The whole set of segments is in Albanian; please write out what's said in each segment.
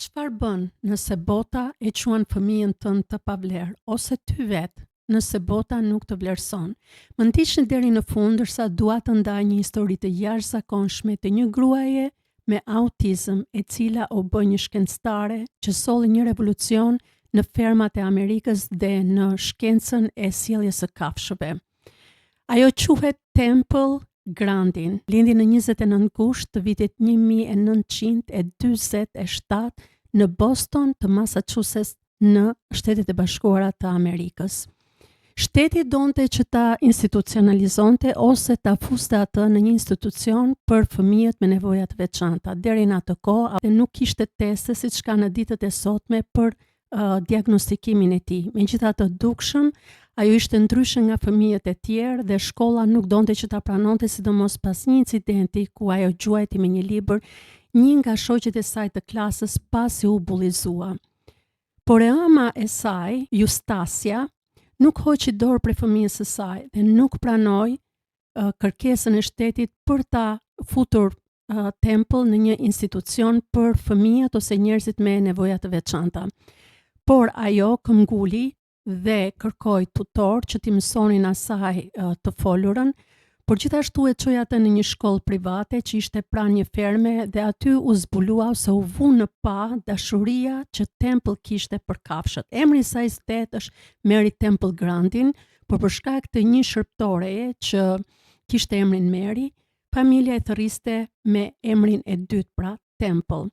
Çfarë bën nëse bota e quan fëmijën tënd të pavlerë ose ty vetë nëse bota nuk të vlerëson? Më ndiqni deri në fund ndërsa dua të ndaj një histori të jashtëzakonshme të një gruaje me autizëm e cila u bë një shkencëtare që solli një revolucion në fermat e Amerikës dhe në shkencën e sjelljes së kafshëve. Ajo quhet Temple Grandin, lindi në 29 gusht të vitit 1947 në Boston të Massachusetts në Shtetet e Bashkuara të Amerikës. Shteti donte që ta institucionalizonte ose ta fuste atë në një institucion për fëmijët me nevoja të veçanta. Deri në atë kohë nuk kishte teste siç ka në ditët e sotme për uh, diagnostikimin e tij. Megjithatë dukshëm, ajo ishte ndryshe nga fëmijët e tjerë dhe shkolla nuk donte që ta pranonte sidomos pas një incidenti ku ajo gjuajti me një libër një nga shoqet e saj të klasës pasi u bullizua. Por e ëma e saj, Justasia, nuk hoqi dorë prej fëmijës së saj dhe nuk pranoi uh, kërkesën e shtetit për ta futur uh, Temple në një institucion për fëmijët ose njerëzit me nevoja të veçanta. Por ajo këmbguli dhe kërkoi tutor që t'i mësonin asaj uh, të folurën, por gjithashtu e çoi atë në një shkollë private që ishte pranë një ferme dhe aty u zbulua ose u vu në pah dashuria që Temple kishte për kafshët. Emri i saj i vërtetë është Mary Temple Grandin, por për shkak të një shërbëtoreje që kishte emrin Mary, Familja e thërriste me emrin e dytë, pra Temple.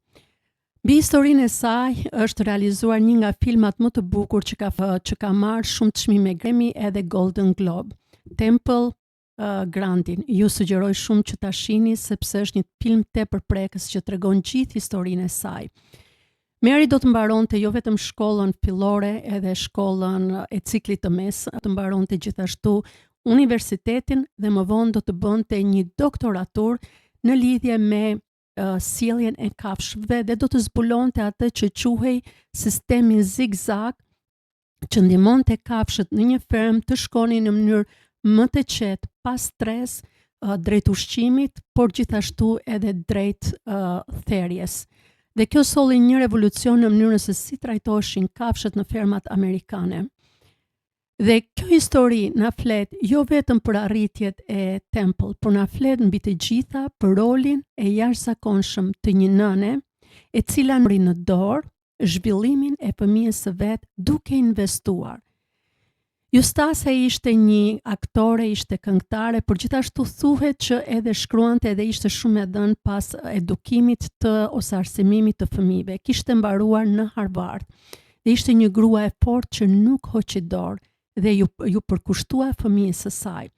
Mbi historinë e saj është realizuar një nga filmat më të bukur që ka që ka marrë shumë çmime Grammy edhe Golden Globe. Temple uh, Grandin. Ju sugjeroj shumë që ta shihni sepse është një film tepër prekës që tregon gjithë historinë e saj. Mary do të mbaronte jo vetëm shkollën fillore edhe shkollën e ciklit të mesëm, të mbaronte gjithashtu universitetin dhe më vonë do të bënte një doktoraturë në lidhje me uh, sjelljen e kafshëve dhe do të zbulonte atë që quhej sistemi zigzag që ndihmonte kafshët në një fermë të shkonin në mënyrë më të qetë, pa stres, uh, drejt ushqimit, por gjithashtu edhe drejt uh, therjes. Dhe kjo solli një revolucion në mënyrën se si trajtoheshin kafshët në fermat amerikane. Dhe kjo histori na flet jo vetëm për arritjet e Temple, por na flet mbi të gjitha për rolin e jashtëzakonshëm të një nëne, e cila mori në dorë zhvillimin e fëmijës së vet duke investuar. Justasa ishte një aktore, ishte këngëtare, por gjithashtu thuhet që edhe shkruante edhe ishte shumë e dhënë pas edukimit të ose arsimimit të fëmijëve. Kishte mbaruar në Harvard dhe ishte një grua e fortë që nuk hoqi dorë dhe ju, ju përkushtua fëmijës së saj.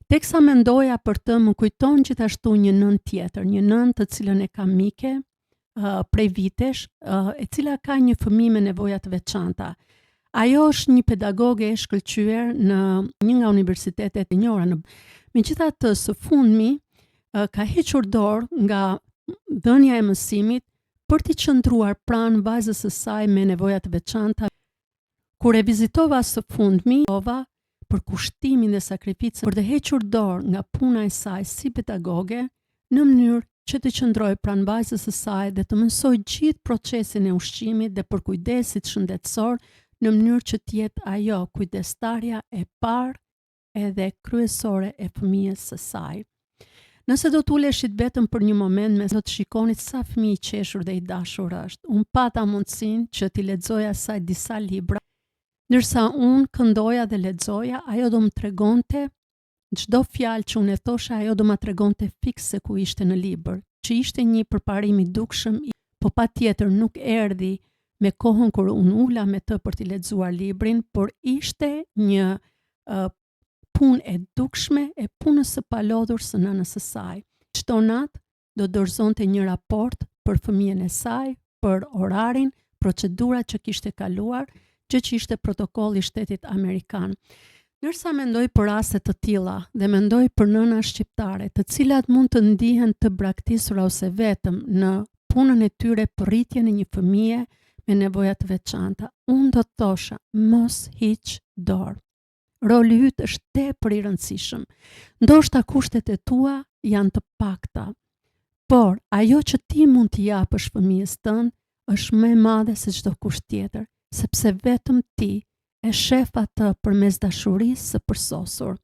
Teksa mendoja për të, më kujton gjithashtu një nënë tjetër, një nënë të cilën e kam mike, uh, prej vitesh, uh, e cila ka një fëmijë me nevoja të veçanta. Ajo është një pedagoge e shkëlqyer në një nga universitetet e njohura në. Megjithatë, së fundmi uh, ka hequr dorë nga dhënia e mësimit për t'i qëndruar pranë vajzës së saj me nevoja të veçanta. Kur e vizitova së fundmi, ova përkushtimin dhe sakrificën për të hequr dorë nga puna e saj si pedagoge në mënyrë që të qëndrojë pranë vajzës së saj dhe të mësojë gjithë procesin e ushqimit dhe përkujdesit shëndetësor në mënyrë që të jetë ajo kujdestarja e parë edhe kryesore e fëmijës së saj. Nëse do të uleshit vetëm për një moment me do të shikonit sa fëmijë i qeshur dhe i dashur është. Unë pata mundësinë që t'i lexoja asaj disa libra, ndërsa unë këndoja dhe lexoja, ajo do më tregonte çdo fjalë që unë e thosha, ajo do ma tregonte fiks se ku ishte në libër, që ishte një përparim i dukshëm, po patjetër nuk erdhi me kohën kur unë ula me të për t'i lexuar librin, por ishte një uh, punë e dukshme e punës së palodhur së nënës së saj. Çdo natë do dorëzonte një raport për fëmijën e saj, për orarin, procedurat që kishte kaluar, gjë që ishte protokolli i shtetit amerikan. Ndërsa mendoj për raste të tilla dhe mendoj për nëna shqiptare, të cilat mund të ndihen të braktisura ose vetëm në punën e tyre për rritjen e një fëmije me nevoja të veçanta, unë do të thosha, mos hiq dorë. Roli yt është tepër i rëndësishëm. Ndoshta kushtet e tua janë të pakta, por ajo që ti mund t'i japësh fëmijës tënd. është më e madhe se çdokush tjetër, sepse vetëm ti e shef atë përmes dashurisë së përsosur.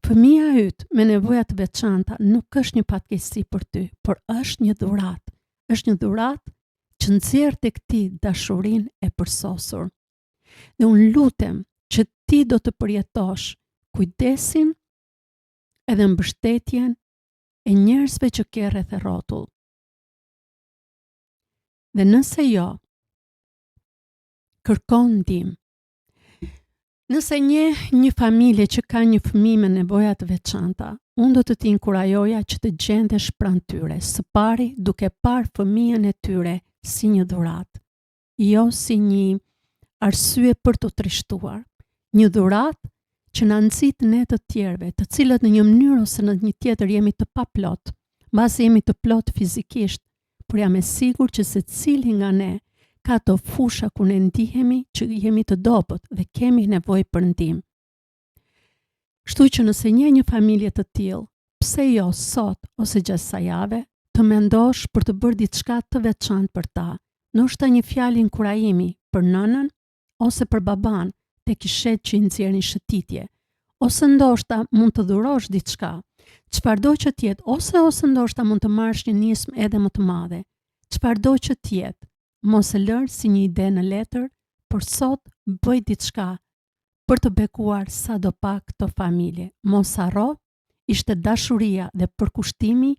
Fëmija yt me nevoja të veçanta nuk është një fatkeqësi për ty, por është një dhuratë. Është një dhuratë që nxjerr tek ti dashurinë e përsosur. Dhe unë lutem që ti do të përjetosh kujdesin edhe mbështetjen e njerëzve që ke rreth e rrotull. Dhe nëse jo, kërko ndihmë. Nëse njeh një familje që ka një fëmijë me nevoja të veçanta, unë do të të inkurajoja që të gjendesh pranë tyre, së pari duke parë fëmijën e tyre si një dhuratë, jo si një arsye për t'u trishtuar. Një dhuratë që na nxit ne të tjerëve, të cilët në një mënyrë ose në një tjetër jemi të paplotë, mbase jemi të plotë fizikisht, por jam e sigurt që secili nga ne ka ato fusha ku ne ndihemi që jemi të dobët dhe kemi nevojë për ndihmë. Kështu që nëse njeh një familje të tillë, pse jo sot ose gjatë kësaj jave të mendosh për të bërë diçka të veçantë për ta, ndoshta një fjalë inkurajimi për nënën ose për babanë tek i sheh që i nxjerrin shëtitje, ose ndoshta mund të dhurosh diçka, çfarëdo që të jetë, ose ose ndoshta mund të marrësh një nismë edhe më të madhe. Çfarëdo që të jetë, mos e lër si një ide në letër, por sot bëj diçka për të bekuar sado pak këtë familje. Mos harro ishte dashuria dhe përkushtimi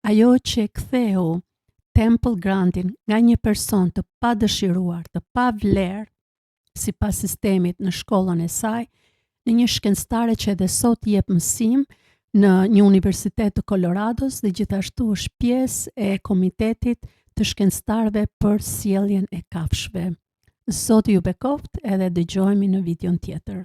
ajo që e ktheu Temple Grandin nga një person të padëshiruar, të pavlerë, sipas sistemit në shkollën e saj, në një shkencëtare që edhe sot jep mësim në një universitet të Kolorados dhe gjithashtu është pjesë e komitetit të shkencëtarëve për sjelljen e kafshëve. Zoti ju bekoftë edhe dëgjohemi në videon tjetër.